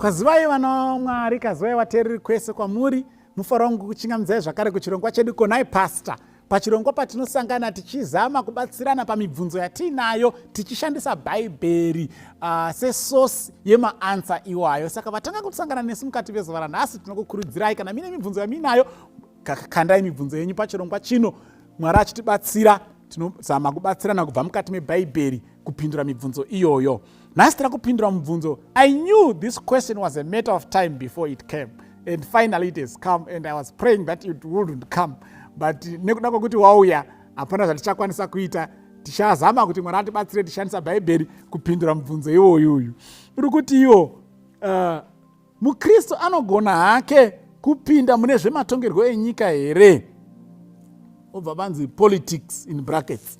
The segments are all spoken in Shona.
Kwazivai vana vaMwari, kazivai vateereri kwese kwamuri. Mufaro wangu kuchingamidzai zvakare kuchirongwa chedu Konai Pastor. Pachirongwa patinosangana tichizama kubatsirana pamibvunzo yatiinayo tichishandisa Bhaibheri sesource yemaansa iwayo. Saka vatanga kusangana nesu mukati mezuva ranhasi, tinokukurudzirai kana mine mibvunzo yamuinayo, kandai mibvunzo yenyu pachirongwa chino. Mwari achitibatsira, tinozama kubatsirana kubva mukati meBhaibheri kupindura mibvunzo iyoyo. Nhasi tiri kupindura mubvunzo. I knew this question was a matter of time before it came, and finally it has come, and I was praying that it wouldn't come, but nekuda kwekuti wauya, hapana zvatichakwanisa kuita. Tichazama kuti Mwari atibatsire tishandisa Bhaibheri kupindura mubvunzo iwoyu. Uyu uri kuti iwo mukristu anogona hake kupinda mune zvematongerwo enyika here? Obva vanzi politics in brackets.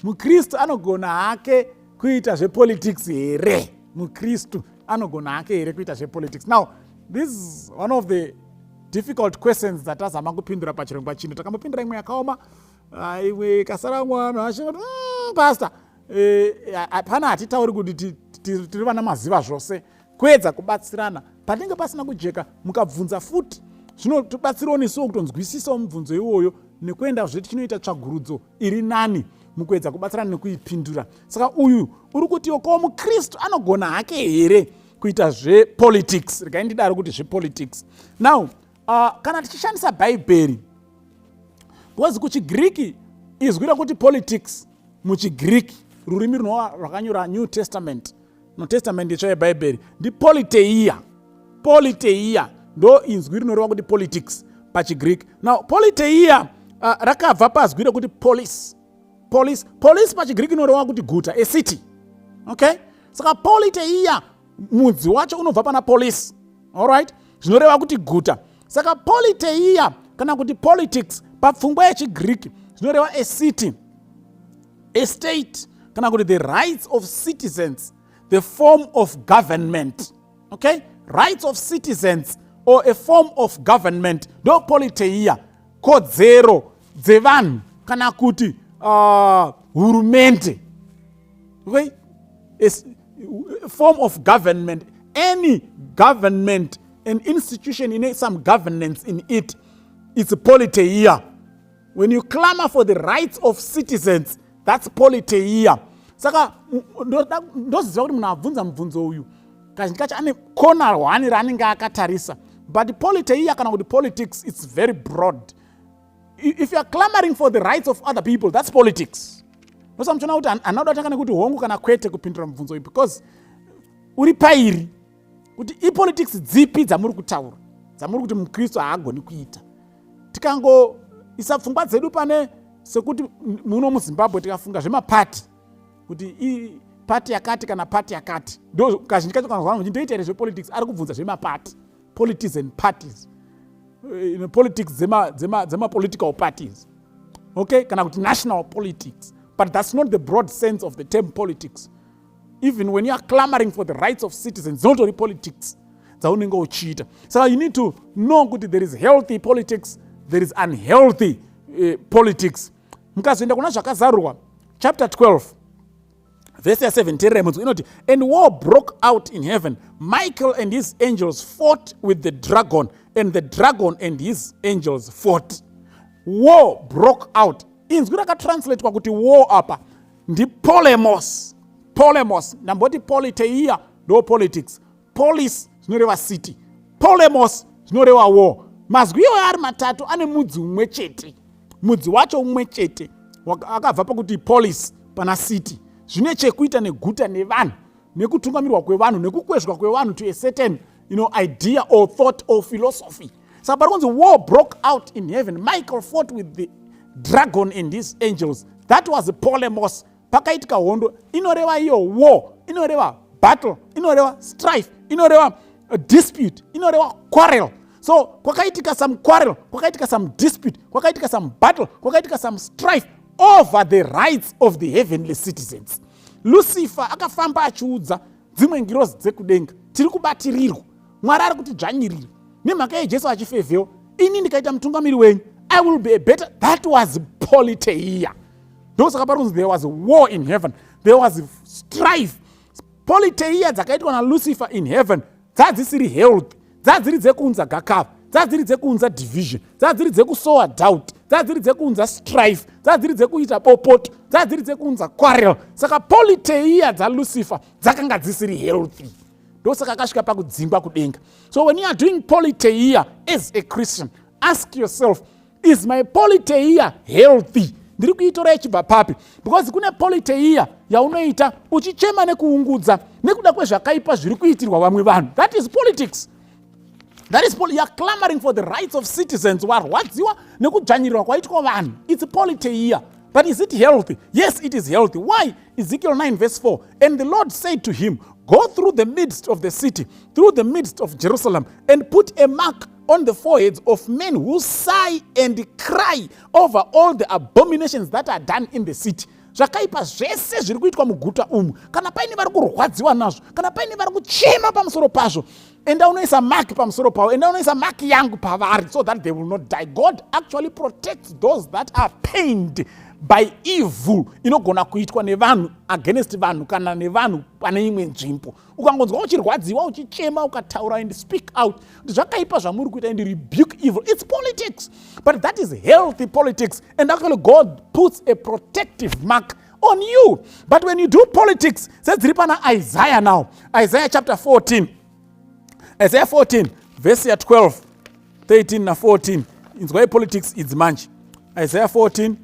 Mukristu anogona hake kuita zvepolitics here? Mukristu anogona hake here kuita zvepolitics? Now, this is one of the difficult questions dzatazama kupindura pachirongwa chino. Takambopindura imwe yakaoma, imwe ikasara mwana achingoti, pastor, hapana." Hatitauri kuti tiri vana maziva zvose. Kuedza kubatsirana panenge pasina kujeka, mukabvunza futi zvinotibatsirawo nesuwo kutonzwisisawo mubvunzo iwoyo nekuenda zve tichinoita tsvagurudzo iri nani mukuedza kubatsirana nekuipindura. Saka uyu uri kutiwo ko mukristu anogona hake here kuita zvepolitics? Regai ndidaro kuti zvepolitics. Now, kana tichishandisa Bhaibheri, because kuchiGiriki izwi rekuti politics muchiGiriki, rurimi runova rwakanyora New Testament, no Testament itsva yeBhaibheri, ndipoliteia. Politeia ndo inzwi rinoreva kuti politics pachiGreek. Now, politeia rakabva pazwi rekuti polis. Polis, polis pachiGreek inoreva kuti guta, a city, okay? Saka politeia, mudzi wacho unobva pana polis, alright, zvinoreva kuti guta. Saka politeia kana kuti politics papfungwa yechiGreek zvinoreva a city, a state, kana kuti the rights of citizens, the form of government, okay? Rights of citizens or a form of government ndo politeia, kodzero dzevanhu kana kuti hurumende, okay? A form of government, any government, an institution in some governance in it, it's politeia. When you clamor for the rights of citizens, that's politeia. Saka ndoziva kuti munhu abvunza mubvunzo uyu kazhinji kacho ane kona one raanenge akatarisa, but politeia kana kuti politics, it's very broad. If you are clamoring for the rights of other people, that's politics. Nosa muchiona kuti handina kuda tanga nekuti hongu kana kwete kupindura mubvunzo uyu, because uri pairi kuti ipolitics dzipi dzamuri kutaura, dzamuri kuti mukristu haagoni kuita. Tikangoisa pfungwa dzedu pane sekuti muno muZimbabwe tikafunga zvemapati, kuti pati yakati kana pati yakati, ndo kazhinji kacho kanzwa kuti ndoita here zvepolitics, ari kubvunza zvemapati, politics and parties, politics dzemapolitical parties, okay, kana kuti national politics. But that's not the broad sense of the term politics. Even when you are clamoring for the rights of citizens, dzinotori politics dzaunenge uchiita. Saka you need to know kuti there is healthy politics, there is unhealthy politics. Mukazoenda kuna Zvakazarurwa chapter 12 vhesi ya7, teererai munzwi, inoti, "And war broke out in heaven. Michael and his angels fought with the dragon, and the dragon and his angels fought." War broke out. Inzwi rakatranslatewa kuti war apa ndipolemos. Polemos, ndamboti politeia ndo politics. Polis zvinoreva city, polemos zvinoreva war. Mazwi iwayo ari matatu ane mudzi umwe chete. Mudzi wacho umwe chete, akabva pakuti polis pana city. Zvine chekuita neguta, nevanhu, nekutungamirwa kwevanhu, nekukwezvwa kwevanhu to a certain idea or thought or philosophy. Saka pari kunzi war broke out in heaven, Michael fought with the dragon and his angels. That was polemos. Pakaitika hondo, inoreva iyo war, inoreva battle, inoreva strife, inoreva dispute, inoreva quarrel. So kwakaitika some quarrel, kwakaitika some dispute, kwakaitika some battle, kwakaitika some strife over the rights of the heavenly citizens. Lucifer akafamba achiudza dzimwe ngirozi dzekudenga, "Tiri kubatirirwa, Mwari ari kutidzvanyirira nemhaka yeJesu achifevhewa. Ini ndikaita mutungamiri wenyu, I will be a better." That was politeia. Ndosaka pari kunzi there was war in heaven, there was strife. Politeia dzakaitwa naLucifer in heaven Dzadzisiri health, dzadziri dzekuunza gakava, dzadziri dzekuunza division, dzadziri dzekusowa doubt, dzadziri dzekuunza strife, dzadziri dzekuita bopoto, dzadziri dzekuunza quarrel. Saka politeia dzaLucifer dzakanga dzisiri healthy, ndosaka akasvika pakudzingwa kudenga. So when you are doing politeia as a Christian, ask yourself, is my politeia healthy? Ndiri kuitora ichibva papi? Because kune politeia yaunoita uchichema nekuungudza nekuda kwezvakaipa zviri kuitirwa vamwe vanhu. That is politics. That is, you are clamoring for the rights of citizens. Warwadziwa nekudzvanyirirwa kwaitwa vanhu. It's politeia, but is it healthy? Yes, it is healthy. Why? Ezekiel 9 verse 4: "And the Lord said to him, 'Go through the midst of the city, through the midst of Jerusalem, and put a mark on the foreheads of men who sigh and cry over all the abominations that are done in the city.'" Zvakaipa zvese zviri kuitwa muguta umu, kana paine vari kurwadziwa nazvo, kana paine vari kuchema pamusoro pazvo, enda unoisa mark pamusoro pavo, enda unoisa mark yangu pavari, so that they will not die. God actually protects those that are pained by evil inogona kuitwa nevanhu against vanhu kana nevanhu pane imwe nzvimbo. Ukangonzwa uchirwadziwa, uchichema, ukataura and speak out kuti zvakaipa zvamuri kuita and rebuke evil, it's politics, but that is healthy politics, and actually God puts a protective mark on you. But when you do politics sedziri pana Isaiah now, Isaiah chapter 14, Isaiah 14 verse ya12, 13 na14, inzwai politics idzi manje. Isaiah 14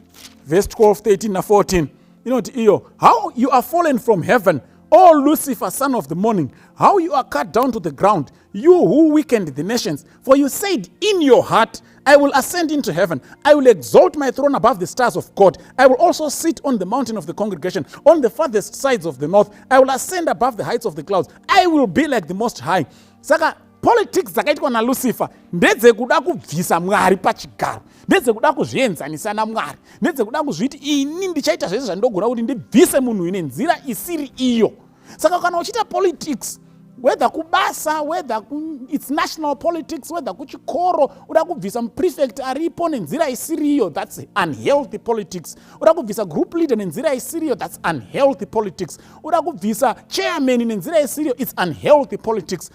verse 12, 13 na14 inoti iyo, "How you are fallen from heaven, O Lucifer, son of the morning! How you are cut down to the ground, you who weakened the nations! For you said in your heart, 'I will ascend into heaven. I will exalt my throne above the stars of God. I will also sit on the mountain of the congregation, on the farthest sides of the north. I will ascend above the heights of the clouds. I will be like the Most High.'" Saka politics dzakaitwa naLucifer ndedzekuda kubvisa Mwari pachigaro, ndedzekuda kuzvienzanisa naMwari, ndedzekuda kuzviti ini ndichaita zvese zvandogona kuti ndibvise munhu nenzira isiri iyo. Saka kana uchiita politics, whether kubasa, whether it's national politics, whether kuchikoro, uda kubvisa muprefect aripo nenzira isiriyo, that's unhealthy politics. Uda kubvisa group leader nenzira isiriyo, that's unhealthy politics. Uda kubvisa chairman nenzira isiriyo, it's unhealthy politics.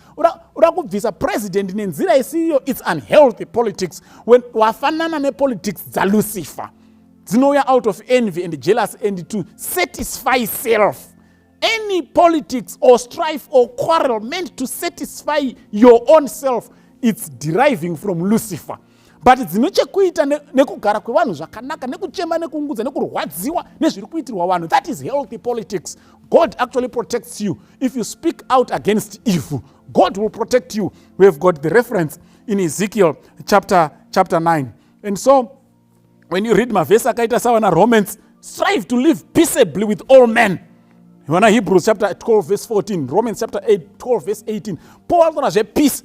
Uda kubvisa president nenzira isiriyo, it's unhealthy politics. When wafanana nepolitics dzaLucifer, dzinouya out of envy and jealous and to satisfy self. Any politics or strife or quarrel meant to satisfy your own self, it's deriving from Lucifer. But dzine chekuita nekugara kwevanhu zvakanaka, nekuchema, nekuungudza, nekurwadziwa nezviri kuitirwa vanhu, that is healthy politics. God actually protects you if you speak out against evil. God will protect you. We have got the reference in Ezekiel chapter 9. And so when you read mavhesi akaita savana Romans, "Strive to live peaceably with all men," vana Hebrews chapter 12 verse 14, Romans chapter 8, 12 verse 18, Paul anotaura zvepeace.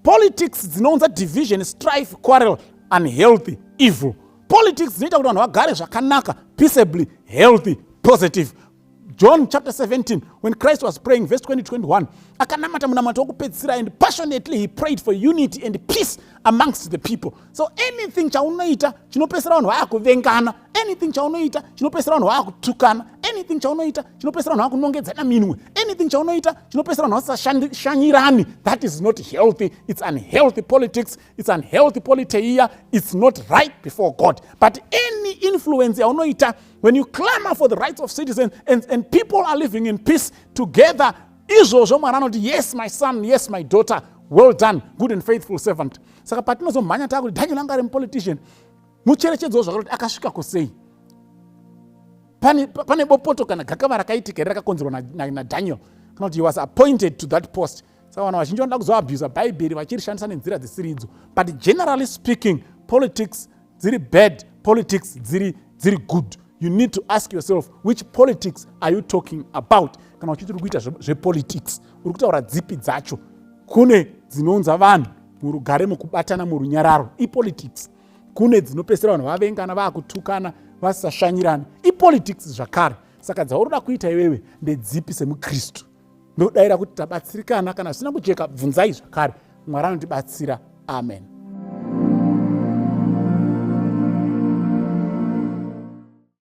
Politics dzinounza division, strife, quarrel, unhealthy, evil. Politics dzinoita kuti vanhu vagare zvakanaka peaceably, healthy, positive. John chapter 17, when Christ was praying, verse 20, 21, akanamata munamato wokupedzisira and passionately he prayed for unity and peace amongst the people. So anything chaunoita chinopedzisira vanhu vaya kuvengana, anything chaunoita chinopedzisira vanhu vaya kutukana, anything chaunoita chinopedzisira vanhu vakunongedzana minwe, anything chaunoita chinopedzisira vanhu vasashanyirani, that is not healthy. It's unhealthy politics, it's unhealthy politeia, it's not right before God. But any influence yaunoita when you clamor for the rights of citizens and people are living in peace together, izvozvo Mwari anoti, "Yes, my son, yes, my daughter, well done, good and faithful servant." Saka patinozomhanya taakuti Daniel anga ari mupolitician, mucherechedzo zvakati akasvika kusei. Pane bopoto kana gakava rakaitika here rakakonzerwa naDaniel, kana kuti he was appointed to that post? Saka vanhu vazhinji vanoda kuzoabhusa Bhaibheri vachirishandisa nenzira dzisiri idzo. But generally speaking, politics dziri bad, politics dziri good. You need to ask yourself, which politics are you talking about? Kana uchiti uri kuita zvepolitics, uri kutaura dzipi dzacho? Kune dzinounza vanhu murugare, mukubatana, murunyararo, ipolitics. Kune dzinopedzisira vanhu vavengana, vaakutukana, vasisashanyirana, ipolitics zvakare. Saka dzauri kuita iwewe ndedzipi semukristu? Ndodayira kuti tabatsirikana. Kana zvisina kujeka, bvunzai zvakare. Mwari anotibatsira. Amen.